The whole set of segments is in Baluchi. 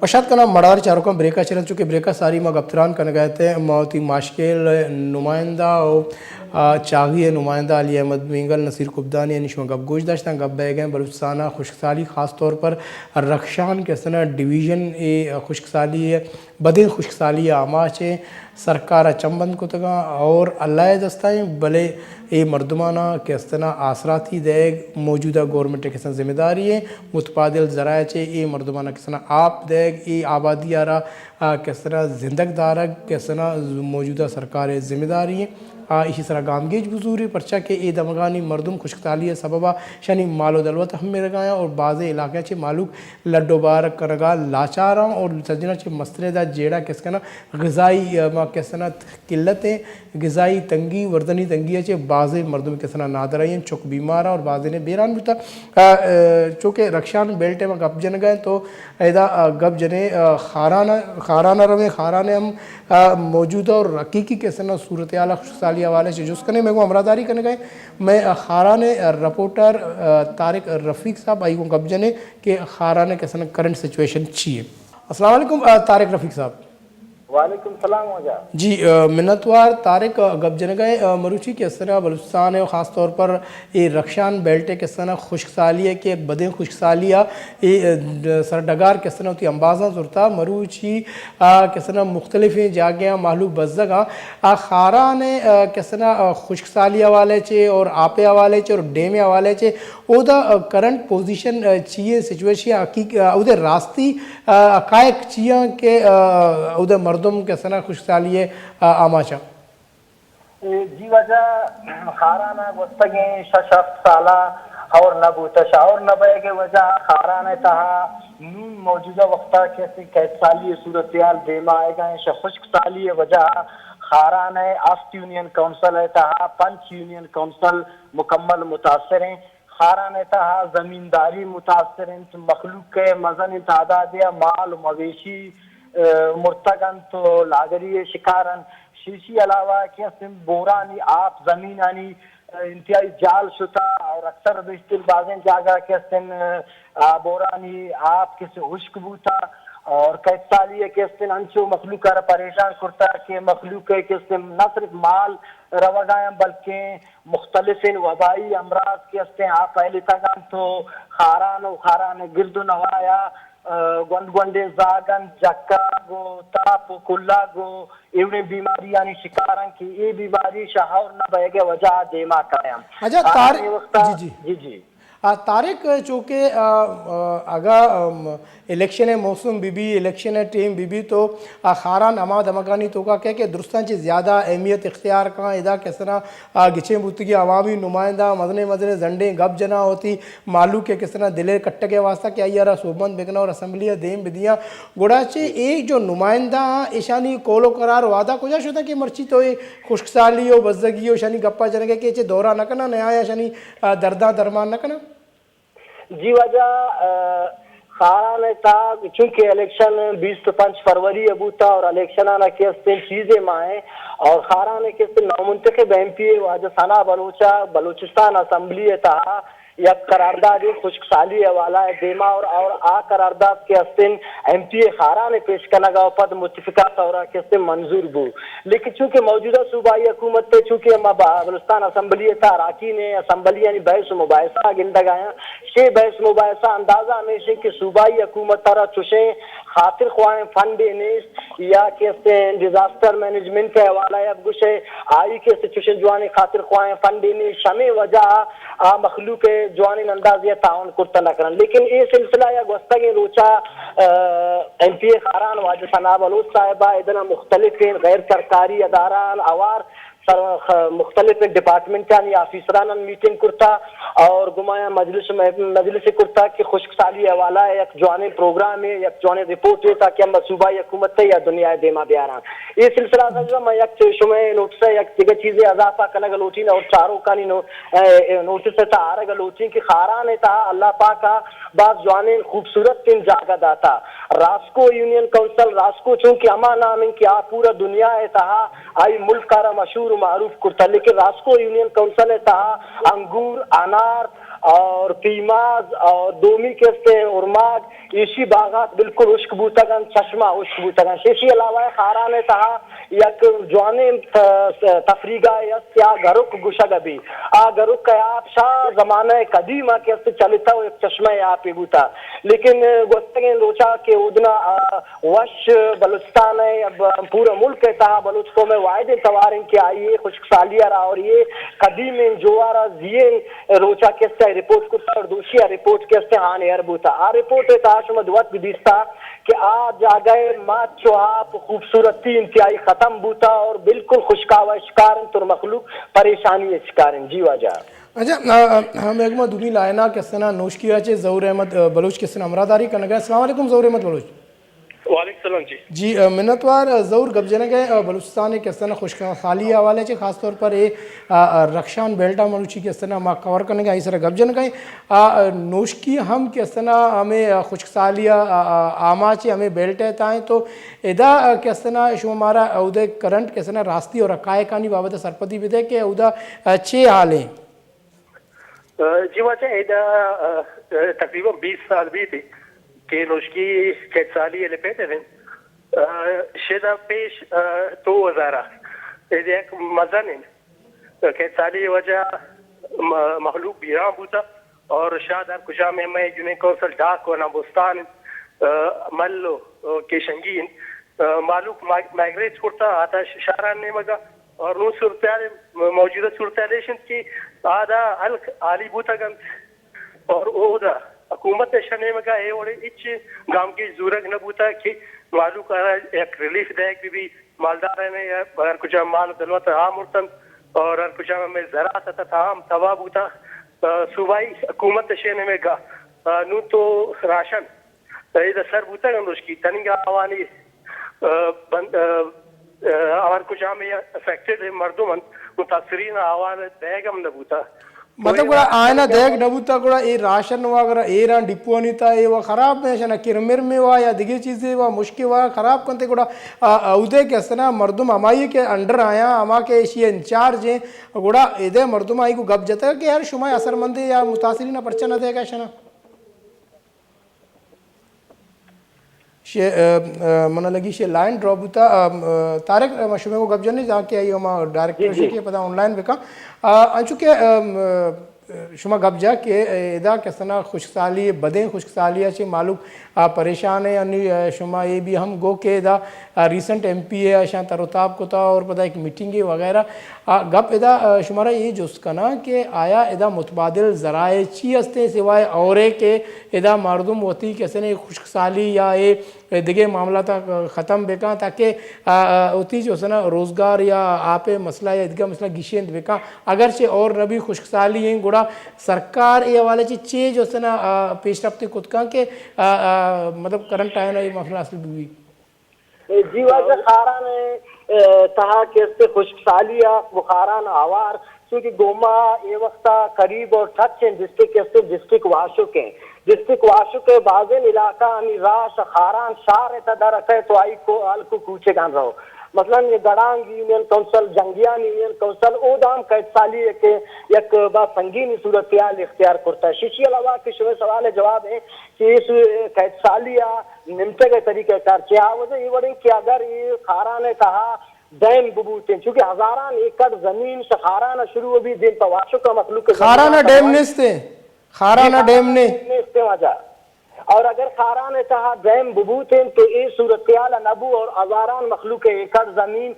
پشات کناں مڑار چاروکاں بریکا چرن، چونکہ بریکا ساری ما گپتران کنگا اتیں، ما وتی ماشکیل نمائندہ و، آ، چاغی نمائندہ علی احمد مینگل نصیر کبدانی انی شما گپ گوش داشتاں۔ گپ بیگیں بلوچستان خشک سالی، خاص طور پر رخشان کہ استنا ڈویژن اے خشک سالی، بدیں خشک سالی آماچ ایں، سرکار ء چم بند کتگاں اور اللہ ء دستا ایں، بلے اے مردماناں کہ استنا آسراتی دئیگ موجودہ گورنمنٹ ء کساں ذمہ داری ایں، متبادل ذرائع چہ اے مردماناں کساں آپ دئیگ، اے آبادی ء را، آ، کساں زندگ دارگ، کساں موجودہ سرکار ء ذمہ داری ایں۔ آ، ایشی سرا گامگیج بزوری، پرچا کہ اے دمگانی مردم خشک سالی ء سبب ء شانی مال و دولت ہم مرگایاں اور بازیں علاقہ چہ مالوک لڈ و بار کنگا لاچاراں اور سجنا چہ مسترے دا جیڑا کس کنا غذائی، آ، ما کسنا قلت ایں، غذائی تنگی، وردنی تنگی ء چہ بازیں مردم کسنا نادرائی انت، چک بیمار اور بازیں بیران بوتا۔ آ، آ، چونکہ رخشان بیلٹ ء ما گپ جنگا ایں تو ادا، آ، گپ جنے، آ، خاران، خاران رویں، خاران ہم، آ، موجودہ اور حقیقی کسنا صورتحال خشک سالی حوالے سے جست کنے۔ میں کو ہمراہ داری کنگا ایں، میں، آ، خاران رپورٹر، آ، طارق رفیق صاحب آئی کو گپ جنے کہ خاران کسنا کرنٹ سچویشن چی ہے۔ السلام علیکم، آ، طارق رفیق صاحب۔ وعلیکم السلام واجہ۔ جی، آ، منتوار طارق، آ، گپ جنگا ایں، آ، مروچی کہ استنا بلوچستان ہے، خاص طور پر اے رخشان بیلٹ ہے کہ استنا خشک سالی ہے کہ یک بدیں خشک سالی ہے، اے، آ، سر ڈگار کہ استنا وتی امبازاں زرتا، مروچی، آ، کہ استنا مختلفیں جاگہاں مہلوک بزگاں، آ، خاران ہے، آ، کہ استنا، آ، خشک سالی حوالے چے اور آپ حوالے چے اور ڈیم حوالے چے، اودا، آ، کرنٹ پوزیشن، آ، چی ہے، سچویشن حقیق-، آ، اودے راستی آ، حقائق چیاں کہ، آ، اودے مردم کہ استنا خشک سالی ء، آ، آماچ ء؟ اے، جی واجہ، خاران ء گوستگیں شش ہفت سال ء ہور نہ بوتش، ہور نہ بئیگ ء وجہ ء خاران ء تہا نون موجودہ وقت ء کہ استیں قحط سالی ء صورتحال دیما آئیگا ایں، شہ خشک سالی ء وجہ ء خاران ء ہفت یونین کونسل ء تہا پنچ یونین کونسل مکمل متاثر ایں۔ خاران ء تہا زمینداری متاثر انت، مخلوق ء مزنیں تعدادے ء مال و مویشی، ء، مرتگ انت و لاگری ء شکار انت۔ شیشی علاوہ کہ استیں بورانی آپ زمینانی، ء، انتہائی جال شتا اور اکثر بیشتر بازیں جاگہ کہ استیں، ء، آ، بورانی آپ کہ استیں ہشک بوتا اور قحط سالی ء کہ استیں انچو مخلوق ء را پریشان کرتا کہ مخلوق ء کہ استیں نہ صرف مال روگا ہیں بلکہ مختلفیں وبائی امراض کہ استیں آ پھیلتگ انت و خاران و خاران گرد و نوایا، ء، گونڈ گونڈیں زاگ انت، جکگ و تاپ و کلگ و ایوڑیں بیماریانی شکار انت کہ اے بیماری شہ ہور نہ بئیگ ء وجہ ء دیما کایاں۔ اچھا، آ، طارق، اے وقتا، جی، جی۔ جی، جی۔ آ، طارق، چونکہ، آ، آ، اگاں، ام، الیکشن ء موسم بہ بی، الیکشن ء ٹیم بہ بی تو، آ، خاران ہما دمگانی توکا کہ، کہ درستاں چہ زیادہ اہمیت اختیار کاں، ادا کسنا، آ، گچین بوتگی عوامی نمائندہ مزنیں مزنیں زنڈیں گپ جناں، وتی مہلوک ء کسنا دل ء کٹگ ء واسطہ کہ آئی ء را سوبمند بکناں اور اسمبلی ء دیم بدیاں۔ گڑا چہ اے جو نمائندہ آں، ایشانی قول و قرار وعدہ کجا شتہ کہ مرچی تو اے خشک سالی و بزگی و ایشانی گپا جنگ ء کہ چہ دورہ نہ کناں، نیا ایشانی، آ، درداں درمان نہ کناں؟ جی واجہ، ء، خاران ء تہا چونکہ الیکشن بیست و پنچ فروری ء بوتا اور الیکشن آنا کہ استیں چیزے ماہ ء اور خاران ء کہ استیں نومنتخب ایم پی اے واجہ ثنا بلوچ ء بلوچستان اسمبلی ء تہا یک قرارداد خشک سالی حوالہ ء دیما اور، اور آ قرارداد کہ استیں ایم پی اے خاران ء پیش کنگ ء پد متفقہ طور ء کہ استیں منظور بو۔ لیکن چونکہ موجودہ صوبائی حکومت ء چونکہ ما با-، بلوچستان اسمبلی ء تہا اراکین ء اسمبلی یعنی بحث و مباحثہ ء گندگ آیاں، شے بحث مباحثہ اندازہ ہمیش انت کہ صوبائی حکومت ء را چوشیں خاطر خواہیں فنڈے نیست یا کہ استیں ڈیزاسٹر مینجمنٹ ء حوالہ ء بگوشے آئی کہ استیں چوشیں جوانیں خاطر خواہیں فنڈے نیست، شمے وجہ ء آ مخلوق ء جوانیں اندازے ء تعاون کرتہ نہ کنن۔ لیکن اے سلسلہ ء گوستگیں روچا، ء، ایم پی اے خاران واجہ ثنا بلوچ صاحب ء ادنا مختلفیں غیر سرکاری ادارہان ہوار سر-، خ-، مختلفیں ڈپارٹمنٹانی آفیسرانان میٹنگ کرتا اور گمایا مجلس میں، مجلس کرتا کہ خشک سالی حوالہ ء یک جوانیں پروگرامے، یک جوانیں رپورٹے تاکہ ہم صوبائی حکومت ء یا دنیا ء دیما بیاراں۔ اے سلسلہ ء من یک چ-، شمئے نوٹس ء یک دگہ چیزے اضافہ کنگ لوٹین اور چاروکانی نو-، ء، نوٹس ء تہا آرگ لوٹین کہ خاران ء تہا اللہ پاک ء باز جوانیں خوبصورتیں جاگہ داتا۔ راسکو یونین کونسل، راسکو چونکہ ہما نام انت کہ آ پورا دنیا ء تہا آئی ملک ء را مشہور و معروف کرتا، لیکن راسکو یونین کونسل ء تہا انگور، انار، اور پیماز اور دومی کہ است ایں ارماگ، ایشی باغات بالکل ہشک بوتگ انت، چشمہ ہشک بوتگ انت۔ ایشی علاوہ خاران ءِ تہا یک جوانیں ت-، تفریحگاہے است کہ آ گرک گوشگ ءَ بی۔ آ گرک ءِ آپ شہ زمانہ قدیم ءَ کہ است چلتہ و یک چشمہ آپے بوتہ۔ لیکن گوستگیں روچا کہ اودنا، آ، وش بلوچستان ءِ اب پورا ملک ءِ تہا بلوچ قوم ءِ واحدیں توار انت کہ آئی ءِ خشک سالی ءَ را اور یہ قدیمیں جوار ءَ زیئیں روچا کہ است ءَ رپورٹ کرتا اور دوشی ءَ رپورٹ کہ است ءَ آن ایئر بوتا۔ آ رپورٹ ءِ تہا شما دوت بھی دیستا کہ آ جاگہ ءِ مچ و آپ خوبصورتی انتہائی ختم بوتا اور بالکل خشکاوا شکار انت اور مخلوق پریشانی ءِ شکار انت۔ جی واجہ۔ اچھا، آ، آ، ہم ایک ما دومی لائنا کہ است نا نوشکی ءَ چہ ظہور احمد، آ، بلوچ کہ است نا ہمراہ داری کنگا۔ السلام علیکم ظہور احمد بلوچ۔ وعلیکم السلام جی۔ جی، آ، منتوار، آ، ظہور گپ جنگ ءَ، آ، بلوچستان ءِ کہ است نا خشک سالی ءِ حوالے چہ خاص طور پر اے، آ، آ، رخشان بیلٹ ءَ مروچی کہ است نا ما کور کنگ ءَ آئی سر ءَ گپ جنگ ءَ۔ آ، آ، نوشکی ہم کہ است نا ہمیں، آ، خشک سالی ءِ، آ، آ، آماچ ءِ ہمیں بیلٹ ءِ تہا ایں تو ادا، آ، کہ است نا شما مارا اودے کرنٹ کہ است نا راستی اور حقائقانی بابت ءَ سرپدی بدے کہ اودا، آ، چے حال ایں؟ آ، جی واجہ، ادا، آ، آ، تقریباً بیست سال بیت کہ نوشکی قید سالی ءَ لپیت انت۔ آ، شدا پیش، آ، دو ہزار ءَ ادا یک مزن انت۔ قید سالی ءِ وجہ م-، مخلوق بیران بوتا اور شاد ہر کجام ءَ مئے یونین کونسل ڈاک و نامبستان انت، آ، مل و، آ، کیشنگی انت۔ آ، مہلوک مائ-، مائگریٹ کرتا، آتا ش-، شہران نیمگا، اور نوں صورتحال، م-، موجودہ صورتحال ایش انت کہ آدا ہلک حالی بوتگ انت، اور اودا حکومت ءِ شہ نیمگا اے وڑیں ہچ گامگیج زورگ نہ بوتگ کہ مہلوک آرا یک ریلیف دئیگ بہ بی، مالداران ءِ ہر کجام مال و دولت ہام مرتنت، اور ہر کجام ہمے زراعت ات تمام تباہ بوتا۔ آ، صوبائی حکومت ءِ شہ نیمگا، آ، نوں تو راشن ادا سر بوتگ انت نوشکی تننگا آوانی، آ، بند، آ، آ، ہر کجام ءَ افیکٹڈ مردم انت، متاثرین آوان دئیگ ہم نہ بوتا۔ مطلب گڑا آئینا دئیگ نہ بوتا، گڑا اے راشن وا اگر ایران ڈپوانی تا اے وا خراب میں شنا کرمر میں وا یا دگہ چیزے وا مشکے وا خراب کنتے گڑا، آ، اودے کہ است نا مردم ہمائی کہ انڈر آیا، ہما کہ ایشی انچارج ہیں، گڑا ادے مردم آئی کو گپ جتا کہ یار شما اثر مندے یا متاثرین پرچہ نہ دے گا شنا؟ شے، آ، آ، منا لگی شے لائن ڈراپ بوتا۔ آ، آ، طارق، آ، ما شمے کو گپ جنے جاں کہ آئی ہما ڈائریکٹر جی، جی۔ شے کہ پدا آن لائن بکا۔ آ، انچو کہ، آ، آ، شما گپ جا کہ ادا کسنا خشک سالی، بدیں خشک سالی چے مالوک، آ، پریشان ہے، یعنی، آ، شما اے بھی ہم گو کہ ادا، آ، ریسنٹ ایم پی اے اشاں تر و تاب کتا اور پدا ایک میٹنگ وغیرہ۔ آ، گپ ادا، آ، شمارا اے جست کناں کہ آیا ادا متبادل ذرائع چی ہستیں سوائے اورے کہ ادا مردم وتی کسنے خشک سالی یا اے دگہ معاملات ختم بکاں تاکہ، آ، آ، وتی جو سنا روزگار یا آپ مسئلہ یا دگہ مسئلہ گیشینت بکاں، اگرچہ اور نبی خشک سالی ہیں گڑا سرکار اے حوالے چے چے جو سنا، آ، پیش رفت کت کاں کہ، آ، آ، مطلب کرنٹ آئینا اے مسئلہ حاصل بھی۔ جی واجہ خاران ءِ، اے، تہا کہ است خشک سالی ءَ بخاران آوار، چونکہ گوما اے وقتا قریب اور ٹچ ہیں ڈسٹرکٹ کہ است ڈسٹرکٹ واشک ہیں۔ ڈسٹرکٹ واشک ءِ بازیں علاقہ ہمیں راہ شہ خاران شہر ءِ تہ در اتہ تو آئی کو ہلک و کوچگان رہو۔ مثلاً یہ گڑانگ یونین کونسل، جنگیان یونین کونسل، او دام قید سالی ہے کہ یک با سنگین صورتحال اختیار کرتا ہے۔ ششی علاوہ کہ شمے سوال جواب ہے کہ اس قید سالی آ نمٹگ ءِ طریقہ کار چے؟ آ وجہ اے وڑیں کہ اگر اے خاران ءِ تہا ڈیم ببوتیں، چونکہ ہزاران ایکڑ زمین شہ خاران ءَ شروع بی دیم پہ واشک ءَ مخلوق ءِ زمین خاران ءَ ڈیم نیستیں، خاران ءَ ڈیم نے۔ نیستیں واجہ۔ اور اگر خاران ءِ تہا ڈیم ببوتیں تو اے صورتحال نبو اور ہزاران مخلوق ءِ ایکڑ زمین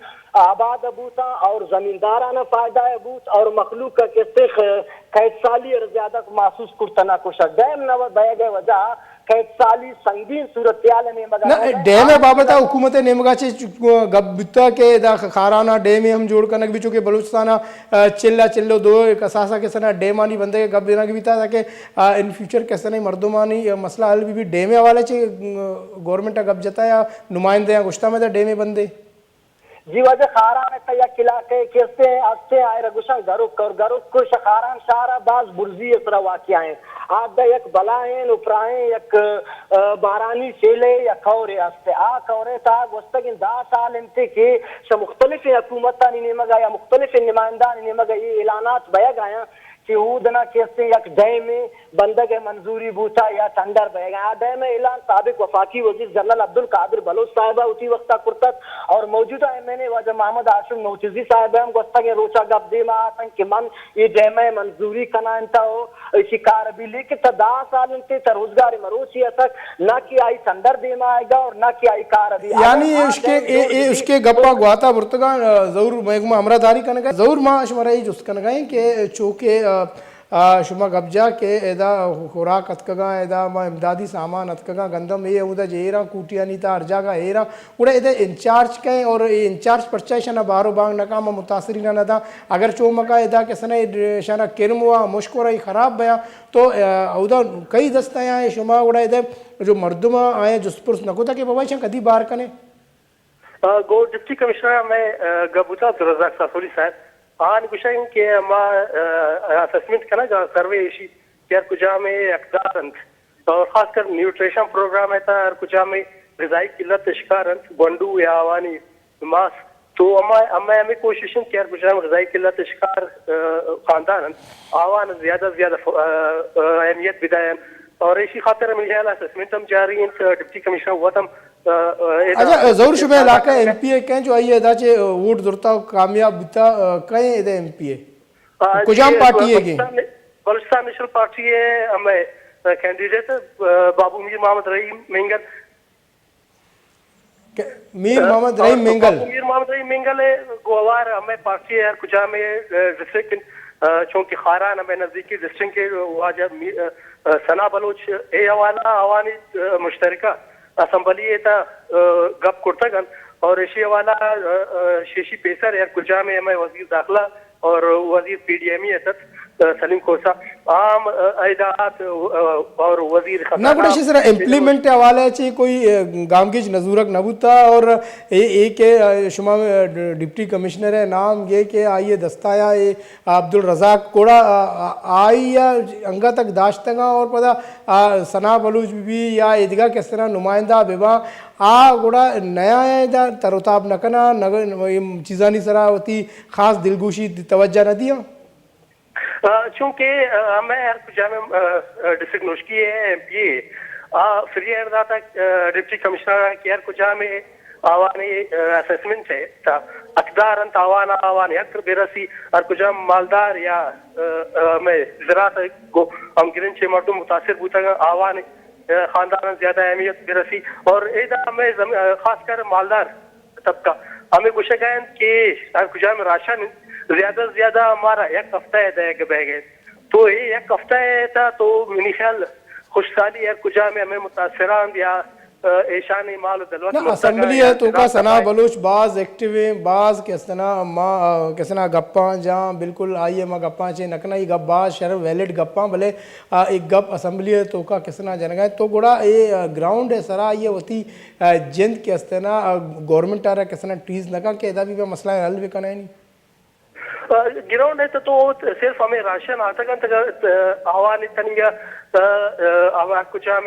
آباد بوتاں اور زمینداران فائدہ بوت اور مخلوق ءَ کسے خ-، قید سالی ءَ زیادہ محسوس کرتا نہ کشا۔ ڈیم نہ بیگ ءِ وجہ قید سالی سنگین صورتحال ءِ نیمگ ءَ نہ، رہگ ءَ۔ ڈیم ءِ بابت ءَ حکومت ءِ نیمگ ءَ چہ گپ بیتا کہ ادا خاران ءَ ڈیم ہم جوڑ کنگ بی، چونکہ بلوچستان ءَ چل ءَ چل و دو ایک اثاثہ کہ سنا ڈیمانی بندگ ءِ گپ جنگ بیتا تاکہ، آ، ان فیوچر کہ سنا مردمانی مسئلہ حل بی۔ بی ڈیم ءِ حوالے چہ، آ، گورنمنٹ ءَ گپ جتا یا نمائندہ یا گشتا میں ڈیم ءِ بندے؟ جی واجہ، خاران ءِ تہ یک علاقہ کہ استیں، استیں آئرا گوشاں گروک، اور گروک شہ خاران شہر ءَ باز برزی ءِ سرا واقع ہیں۔ آ دہ یک بلاہیں و پراہیں یک، آ، بارانی سیلے یا کورے است۔ آ کورے تہا گوستگیں دہ سال انت کہ شہ مختلف حکومتانی نیمگا یا مختلف نمائندانی نیمگا اے اعلانات بیگ آیاں کہ اود نا کہ استیں یک ڈیم ءِ بندگ ءِ منظوری بوتا یا ٹنڈر بئیگا۔ آ ڈیم ءِ اعلان سابق وفاقی وزیر جنرل عبدالقادر بلوچ صاحب ءَ وتی وقت ءَ کرتگ اور موجودہ ایم این اے واجہ محمد ہاشم نوچیزی صاحب ءَ ہم گوستگیں روچ ءَ گپ دیما آتنت کہ من اے ڈیم ءِ منظوری کنائینتا و ایشی کار بی، لیکن تا دہ سال انت تا روزگار مروچی اتک، نہ کہ آئی ٹنڈر دیما آئیگا اور نہ کہ آئی کار بی۔ یعنی اگر آ اشکے، ڈیم اے، جوڑ اے بی اشکے تو گپا گواتا برتگاں، آ، ضرور مئے گوما ہمراہ داری کنگا۔ ضرور ما شمارا اے جست کنگا ایں کہ چونکہ، آ، آ، شما گپ جا کہ ادا خوراک اتکگاں، ادا ما امدادی سامان اتکگاں، گندم اے اودا جے ایراں، کوٹیانی تا ہر جاگہ ایراں، گڑا ادا انچارج کئے اور اے انچارج پرچا ایشانا بارو بانگ نہ کاں، ما متاثرین نہ داں، اگر چو مکا ادا کسنا ایشانا کرم ہوا، مشک ہوا، اے خراب بیاں، تو، آ، اودا کئی دست آیاں اے شما گڑا ادا جو مردم آیاں جست پرس نہ کتا کہ بابا ایشاں کدی بار کنے؟ آ، گوں ڈپٹی کمشنر ءَ مئے، آ، گپ بوتگ عبدالرزاق ساسولی صاحب۔ آہان گوشگ انت کہ ما، آ، اسسمنٹ کنگ ءَ، سروے ایشی کہ ہر کجام ءَ حقدار انت اور خاص کر نیوٹریشن پروگرام ءِ تہ ہر کجام ءَ غذائی قلت ءِ شکار انت، گونڈو یا آوانی ماس۔ تو اما، اما ہمے کوشش انت کہ ہر کجام غذائی قلت ءِ شکار، آ، خاندان انت، آوان زیادہ زیادہ ف-، آ، آ، اہمیت بدائیں اور ایشی خاطر ہمے خیال اسسمنٹ ہم جاری انت، ڈپٹی کمشنر وت ہم اچھا، ظہور شمئے علاقہ ایم پی اے کئے جو آئی ادا چہ ووٹ زرتا و کامیاب بوتا، کئے ادا ایم پی اے؟ کجام پارٹی ہے گے؟ بلوچستان نیشنل پارٹی ءِ ہمے کینڈیڈیٹ بابو میر محمد رحیم مینگل۔ میر محمد رحیم مینگل۔ بابو میر محمد رحیم مینگل ءِ گوہوار ہمے پارٹی ءِ ہر کجام ءَ ڈسٹرکٹ، چونکہ خاران ہمے نزدیکی ڈسٹرکٹ ءِ واجہ میر ثنا بلوچ ءِ حوالہ آوانی مشترکہ اسمبلی ءِ تہ، آ، گپ کرتگ انت اور ایشی حوالہ، آ، آ، شیشی پیسر ہر کجام ءَ ہمے وزیر داخلہ اور وزیر پی ڈی ایم ءِ اتت، آ، سلیم کھوسہ عام، آ، ادا ات، آ، اور وزیر نہ، خزانہ گڑا ایشی سرا امپلیمنٹ حوالہ چی کوئی، آ، گامگیج نزورگ نہ بوتا اور اے، اے کہ، آ، شما، آ، ڈپٹی کمشنر ءِ نام گے کہ آئی ءِ دستایا اے عبدالرزاق گڑا، آ، آ، آئی ءَ انگت تک داشتگاں اور پدا، آ، ثنا بلوچ بہ بی یا ایدگہ کس طرح نمائندہ بہ باں، آ گڑا نیا ادا تر و تاب نہ کناں، نہ اے چیزانی سرا وتی خاص دلگوشی توجہ نہ دیاں۔ آ، چونکہ، آ، ہمے ہر کجام، آ، آ، ڈسٹرکٹ نوشکی ءِ ایم پی اے آ فری ہیئر داتا، آ، ڈپٹی کمشنر کہ ہر کجام آوانی، آ، اسسمنٹ ءِ تہ حقدار انت، آوان، آوان حق برسی، ہر کجام مالدار یا، آ، آ، ہمے زراعت ءَ گوں ہمگرنچیں مردم متاثر بوتگ، آوان، آ، خانداناں زیادہ اہمیت برسی اور ادا ہمے زم-، آ، خاص کر مالدار طبقہ ہمے گوشگ ءَ انت کہ ہر کجام راشن زیادہ زیادہ مارا یک ہفتہ ءَ دئیگ بئیگ ءَ۔ تو اے یک ہفتہ ءِ تہ تو منی خیال خوشحالی ہر کجام ہمے متاثران یا، آ، ایشانی مال و دولت نہ، مرتگ اسمبلی یا ءِ توکا ثنا بلوچ باز ایکٹیو ہیں، باز کسنا ما، آ، کسنا گپاں جاں، بالکل آئی ءَ ما گپاں چے نہ کناں، یہ گپ باز شر ویلڈ گپاں، بلے، آ، ایک گپ اسمبلی ءِ توکا کسنا جنگا ہے۔ تو گڑا اے، آ، گراؤنڈ ءِ سرا آئی ءَ وتی، آ، جند کسنا، آ، گورنمنٹ ءَ را کسنا ٹیز نہ کن کہ ادا بھی مسئلہ حل بکنائینی۔ آ، گراؤنڈ ءِ تہ تو صرف ہمے راشن آتگ انت، اگر، آ، آوانی تنیگا، آ، آ، ہما کجام،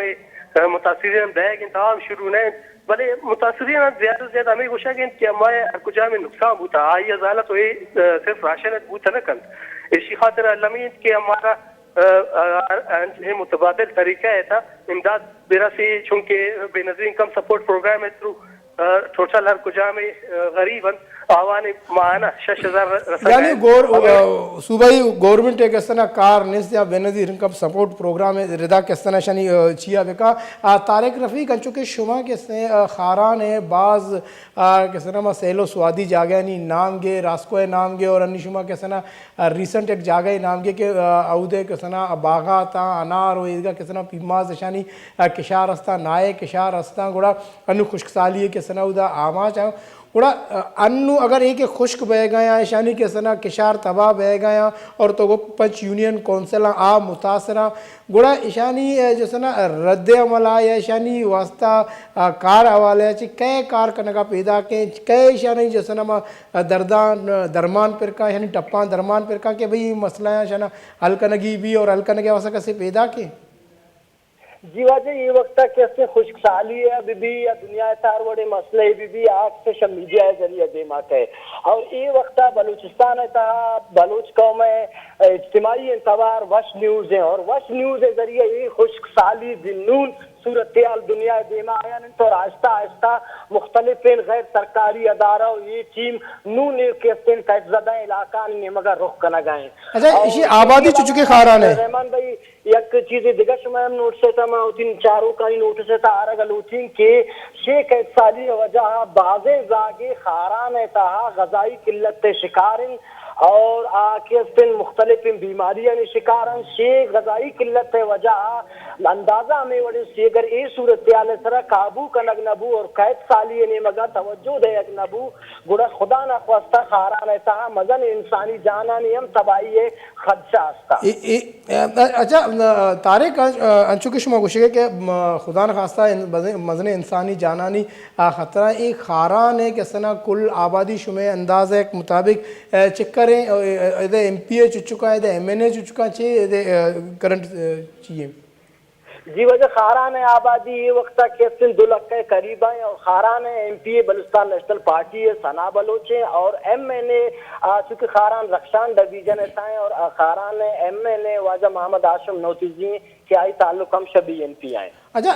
آ، متاثرین دئیگ انت، آ ہم شروع نہ انت، بلے متاثرین زیادہ زیادہ ہمے گوشگ انت کہ ہمے ہر کجام نقصان بوتا، آئی ءِ زالت و اے، آ، صرف راشن ات بوت نہ کنت۔ ایشی خاطر المی انت کہ ہمارا، آ، آ، آ، متبادل طریقہ ءِ تہ امداد برسی، چونکہ بینظیر انکم سپورٹ پروگرام ءِ تھرو آ، ٹوٹل ہر کجام، آ، غریب انت، آوان ماہانہ شش ہزار رسگ یعنی گور-، آ، صوبائی گورنمنٹ ءِ کسنا کار نیست یا بینظیر انکم سپورٹ پروگرام ءِ ردا کسنا شنی، آ، چیا بکا۔ آ، طارق رفیق، انچو کہ شما کسے، آ، خاران ءِ باز، آ، کسنا ما سیل و سوادی جاگہانی نام گے، راسکو ءِ نام گے اور انی شما کسنا، آ، ریسنٹ ایک جاگہ ءِ نام گے کہ، آ، اودے کسنا باغات آں، انار و ایدگہ کسنا پیماز اشانی، آ، کشار استاں، نائے کشار استاں، گڑا انو خشک سالی ءِ کسنا اودا آماچ آں۔ گڑا، آ، انو اگر اے کہ خشک بئیگا یا ایشانی کسنا کشار تباہ بئیگا یا اور تو گو پنچ یونین کونسل آں آ متاثر آں، گڑا ایشانی، آ، جو سنا رد عمل آ یا ایشانی واسطہ، آ، کار حوالہ چہ کئے کار کنگا پیدا کیں، کئے ایشانی جو سنا ما، آ، دردان، آ، درمان پر کاں، ایشانی ٹپان درمان پر کاں کہ بھئی اے مسئلہ آں ایشانا حل کنگی بی اور حل کنگے واسطہ کسے پیدا کیں؟ جی واجہ، اے وقتا کہ استیں خشک سالی ء بہ بی یا دنیا ء تہا ہر وڑیں مسئلہ ء بہ بی، آ اکثر شہ میڈیا ء ذریعہ دیما کئے۔ اور اے وقتا بلوچستان ء تہا بلوچ قوم ء اجتماعی ایں توار وش نیوز ایں، اور وش نیوز ء ذریعہ اے خشک سالی دنون صورتحال دنیا ء دیما آیان انت، اور آہستہ آہستہ مختلف ایں غیر سرکاری ادارہ و اے ٹیم نون اے کہ استیں قید زدہ علاقہ آنی نیمگا رخ کنگا ایں۔ اچھا، اور ایشی آبادی چچکے خاران ہے؟ رحمان بھائی، یک چیزے دگہ شما ہم نوٹس ء تہا، ما وتی چاروکانی نوٹس ء تہا آرگ ء لوٹیں کہ شے قید سالی ء وجہ ء بازیں زاگے خاران ء تہا غذائی قلت ء شکار انت اور آ کہ استن مختلف بیماریانی شکار انت۔ شے غذائی قلت ء وجہ ء اندازہ ہمے وڑیں سی، اگر اے صورتحال ء سرا قابو کنگ نہ بو اور قید سالی ء نیمگ ء توجہ دئیگ نہ بو، گڑا خدا نخواستہ خاران ء تہا مزن انسانی جانانی ہم تباہی ء خدشہ است۔ اے، اے، اچھا، طارق، انچو کہ شما گوشگے کہ خدا نخواستہ مزن انسانی جانانی خطرہ، اے خاران ء کہ استنا کل آبادی شمے اندازہ مطابق چکر ایں، ادا ایم پی اے چچکا، ادا ایم این اے چچکا، چے ادا کرنٹ چی ایں؟ جی واجہ، خاران ء آبادی اے وقتا کہ استیں دو لکھ ء قریب ء اور خاران ء ایم پی اے بلوچستان نیشنل پارٹی ء ثنا بلوچ ایں اور ایم این اے، آ، چونکہ خاران رخشان ڈویژن ء تھا ایں اور خاران ء ایم این اے واجہ محمد ہاشم نوتیزی ایں کہ آئی تعلق ہم شہ بی این پی ء ایں۔ اچھا،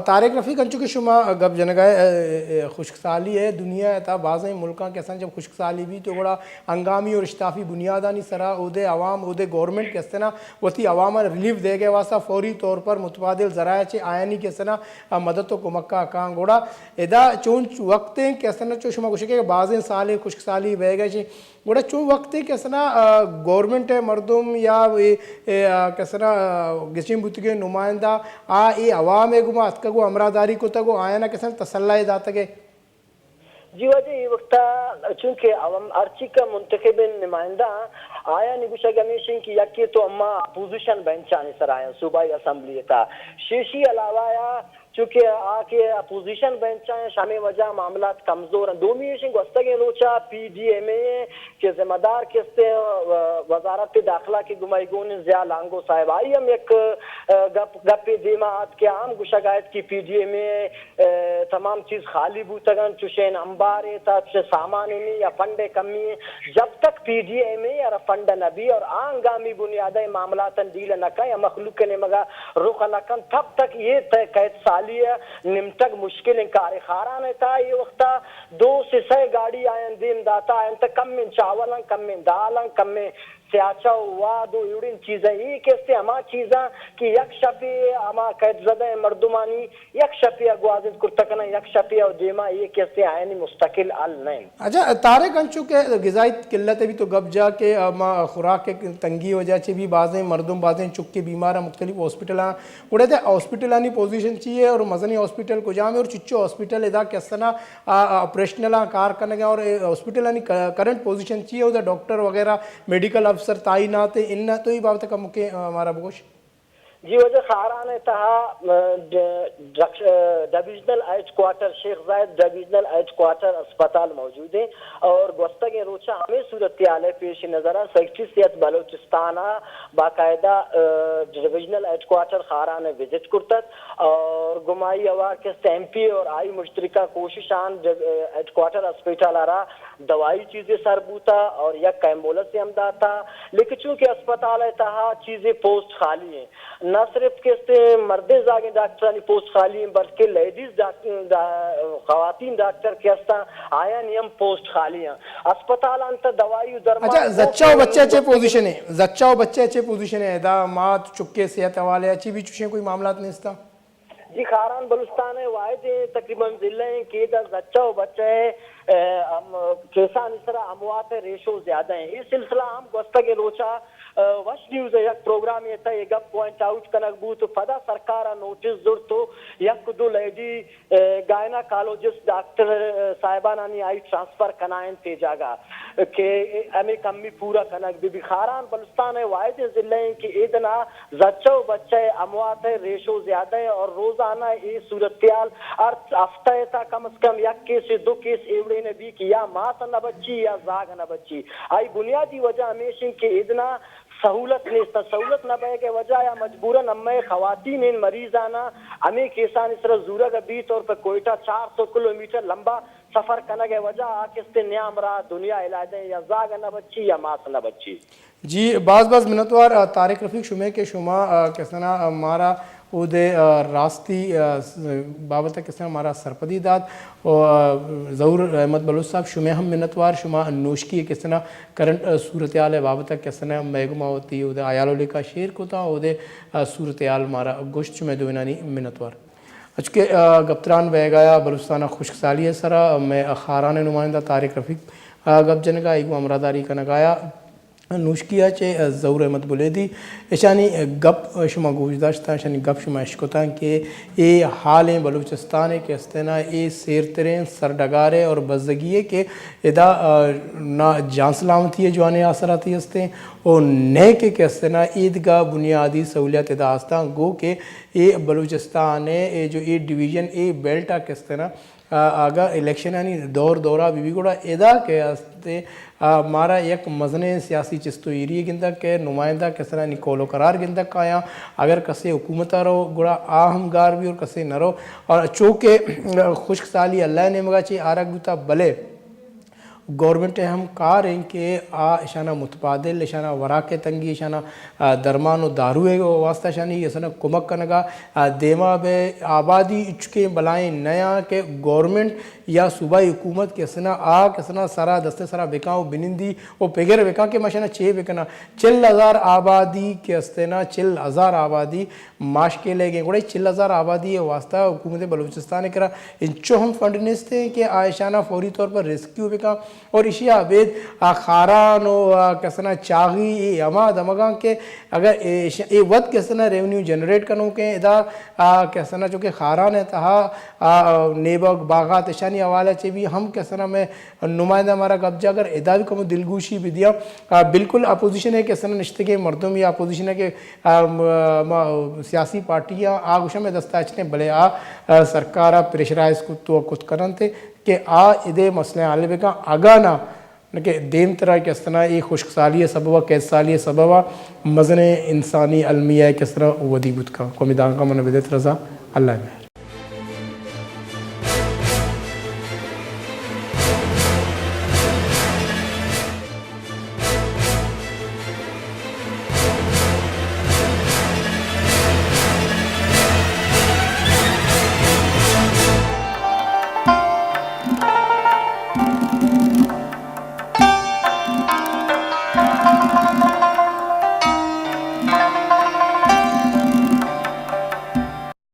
طارق رفیق، انچو کہ شما گپ جنگا ء، خشک سالی ء دنیا ء تھا بازیں ملکاں کہ استن جب خشک سالی بی تو گڑا ہنگامی اور اشتافی بنیادانی سرا اودے عوام، اودے گورنمنٹ کہ استنا وتی عوام ء ریلیف دیگ ء واسطہ فوری طور پر متبادل ذرائع چہ آیانی کہ استنا مدد و کمک ء کاں۔ گڑا ادا چون وقت ایں کہ استنا چو شما گوشے کہ بازیں سالے خشک سالی بئیگ ء چہ، گڑا چون وقت ایں کہ استنا گورنمنٹ ء مردم یا اے، اے، کہ استنا گچین بوتگیں نمائندہ آ اے عوام ء گوما اتکگ و ہمراہداری کتگ و آیانا کہ استنا تسلہ داتگ ء۔ جی واجہ، اے وقتا چونکہ عوام ہرچی کہ منتخب نمائندہ آں، آیانی گوشگ ہمیش انت کہ یکے تو اما اپوزیشن بینچانی سرا آیاں صوبائی اسمبلی تا، شیشی علاوہ آ چونکہ آ کہ اپوزیشن بینچ آں، شہ ہمے وجہ معاملات کمزور انت۔ دومی ایش انت گوستگیں روچا پی ڈی ایم اے کہ ذمہ دار کہ استیں، آ، وزارت داخلہ کہ گمائی گون ضیاء لانگو صاحب، آئی ہم یک، آ، گپ، گپے دیما آت کہ آ ہم گوشگ ء ات کہ پی ڈی ایم اے ء تمام چیز خالی بوتگ انت، چوشیں انبارے تا چوشیں سامانے نی یا فنڈ ء کمی ء۔ جب تک پی ڈی ایم اے ء را فنڈ نہ بی اور آ ہنگامی بنیاد ء معاملاتاں ڈیل نہ کن یا مخلوق ء نیمگ ء رخ نہ کن، تب تک یہ ت-، قید سالی ء نمٹگ مشکل انت۔ کار خاران ء تا اے وقت ء دو سے سئے گاڑی آیاں دیم داتا انت، کمیں چاولاں، کمیں دالاں، کمیں سیاچہ و واد و ایوڑیں چیزاں، اے کہ استیں ہما چیزاں کہ یک شپے ہما قید زدہ مردمانی یک شپے ء گوازینت کرتہ کناں، یک شپے ء دیما اے کہ استیں آیانی مستقل حل نہ انت۔ اچھا طارق، انچو کہ غذائی قلت ء بھی تو گپ جا کہ ہما خوراک ء تنگی وجہ چہ بھی بازیں مردم، بازیں چکے بیمار ہیں مختلف ہاسپٹلاں، گڑا تے ہاسپٹلانی پوزیشن چی ہے اور مزنیں ہاسپٹل کجام ہے اور چچو ہاسپٹل ادا کہ استنا آ، آ، آپریشنلاں کار کنگ ء اور اے ہاسپٹلانی ک-، کرنٹ پوزیشن چی ہے؟ اودا ڈاکٹر وغیرہ میڈیکل افسر تعینات ہیں، اناں تو اے بابت ء کمکے، آ، مارا بگوش۔ جی واجہ، خاران ء تہا، آ، ڈ-، ڈک-، آ، ڈویژنل ہیڈ کوارٹر شیخ زاید ڈویژنل ہیڈ کوارٹر اسپتال موجود ہیں اور گوستگیں روچا ہمیں صورتحال ء پیش نظر ء سیکرٹری صحت بلوچستان ء باقاعدہ، آ، ڈویژنل ہیڈ کوارٹر خاران ء وزٹ کرتگ اور گمائی ہوار کہ سیمپی اور آئی مشترکہ کوششان ڈ-، آ، ہیڈ کوارٹر ہاسپٹل ء را دوائی چیزے سر بوتا اور یک ایمبولنس ہم داتا، لیکن چونکہ اسپتال ء تہا چیزے پوسٹ خالی ہیں، نہ صرف کہ استیں مردیں زاگیں ڈاکٹرانی پوسٹ خالی ہیں، بلکہ لیڈیز ڈاک-، ڈا-، خواتین ڈاکٹر کہ استاں آیانی ہم پوسٹ خالی ہیں۔ اسپتال انت دوائی و درمان اچھا، زچہ و بچہ چے پوزیشن ہے؟ زچہ و بچہ چے پوزیشن ہے؟ ادا مات چکے صحت حوالے اچھی بھی چوشیں کوئی معاملات نیستا؟ جی، خاران بلوچستان ء واحد ء تقریباً ضلع ہیں کہ ادا زچہ و بچہ ء، ام، کیسانی سرا اموات ء ریشو زیادہ ہیں۔ اے سلسلہ ہم گوستگیں روچا، ا، وش نیوز ء یک پروگرامے ء تہ اے گپ پوائنٹ آؤٹ کنگ بوت، پدا سرکار ء نوٹس زرت و یک دو لیڈی، ا، گائناکالوجسٹ ڈاکٹر، ا، صاحبانانی آئی ٹرانسفر کنائینت اے جاگہ کہ ہمے کمی پورا کنگ بہ بی۔ خاران بلوچستان ء واحد ضلع ہیں کہ ایدنا زچہ و بچہ ء اموات ء ریشو زیادہ ء اور روزانہ اے صورتحال ہر ہفتہ ء تا کم از کم یک کیس ء دو کیس ایوڑین ء بی کہ یا مات ء نہ بچی یا زاگ ء نہ بچی۔ آئی بنیادی وجہ ہمیش انت کہ ادنا سہولت نیست، سہولت نہ بئیگ ءِ وجہ یا مجبوراً ہمے خواتین ان مریضاناں ہمے کیسانی سرا زورگ بیت اور پہ کوئٹہ چار سو کلومیٹر لمبا سفر کنگ ءِ وجہ آ کستیں نیام را دنیا علیحدہ یا زاگ نہ بچی یا ماس نہ بچی۔ جی، باز باز منتوار، آ، طارق رفیق شمے کہ شما، آ، کسنا، آ، مارا اودے، آ، راستی، آ، س-، بابت کسنا مارا سرپدی دات۔ و، آ، ظہور احمد بلوچ صاحب شمے ہم منتوار، شما نوشکی کسنا کرنٹ، آ، صورتحال بابت کسنا مئے گما وتی اودے آیالو لیکا شیئر کتا، اودے، آ، صورتحال مارا گوشت، شمے دوینانی منتوار۔ اچکہ، آ، گپتران بیگایا بلوچستان خشک سالی سرا مئے خاران نمائندہ طارق رفیق، آ، گپ جنگا ایگو ہمراہداری کنگایا۔ نوشکی ء چہ ظہور احمد بلیدی، اشانی گپ شما گوش داشتاں، اشانی گپ شما اشکتاں کہ اے حالیں بلوچستان ء کہ استیں نا، اے سیرتریں سرڈگارے اور بزگی ء کہ ادا، آ، نہ جان سلامتی ء جوانیں آسراتی استیں اور نئے کہ کہ استیں نا، ایدگہ بنیادی سہولیات ادا استاں، گو کہ اے بلوچستان ء اے جو اے ڈویژن، اے بیلٹ ء کہ استیں نا، آ، اگاں الیکشنانی دور دورا بہ بی گڑا ادا کہ است، آ، مارا یک مزنیں سیاسی چست و ایری گندگ کہ نمائندہ کسرانی قول و قرار گندگ کایاں، اگر کسے حکومت ء رو گڑا آ ہم گار بی اور کسے نہ رو۔ اور چونکہ، آ، خشک سالی اللہ نیمگا چی آرگ بوتا، بلے گورنمنٹ ء ہم کار ہیں کہ آ اشانا متبادل، اشانا وراک تنگی، اشانا، آ، درمان و دارو ء واسطہ اشانی اسنا کمک کنگا، آ، دیما بہ آبادی اچکیں بلائیں نیاں کہ گورنمنٹ یا صوبائی حکومت کہ اسنا آ کہ اسنا سرا دست سرا بکاں و بنندی و پگر بکاں کہ مشنا چے بکنا۔ چل ہزار آبادی کہ استنا، چل ہزار آبادی ماشکے لے گئے۔ گڑا چل ہزار آبادی ء واسطہ حکومت بلوچستان ء کرا انچو ہم فنڈ نیست ہیں کہ آ اشانا فوری طور پر ریسکیو بکاں۔ اور ایشی ء ابید آ خاران و آ کسنا چاغی اے ہما دمگاں کہ اگر اے ش-، اے وت کسنا ریونیو جنریٹ کنوکیں ادا آ کسنا چونکہ خاران ء تہا آ نیبگ باغات اشانی حوالہ چہ بھی ہم کسنا میں نمائندہ ہمارا گپ جا اگر ادا بھی کمو دلگوشی بھی دیا۔ آ، بالکل اپوزیشن ء کسنا نشتگیں مردم یا اپوزیشن ء کہ، آ، م-، ما سیاسی پارٹیاں آ گوشاں میں دستا اچ نے بلے آ، آ، سرکار ء پریشرائز کت و کت کننت کہ آ ادے مسئلہ حل بکن، اگاں نہ کہ دیمترا کہ استنا اے خشک سالی ء سبب ء، قید سالی ء سبب ء مزنیں انسانی المیہ ء کہ استنا ودی بوت کن۔ کمی دانکا من بدیت رضا، اللہ حافظ۔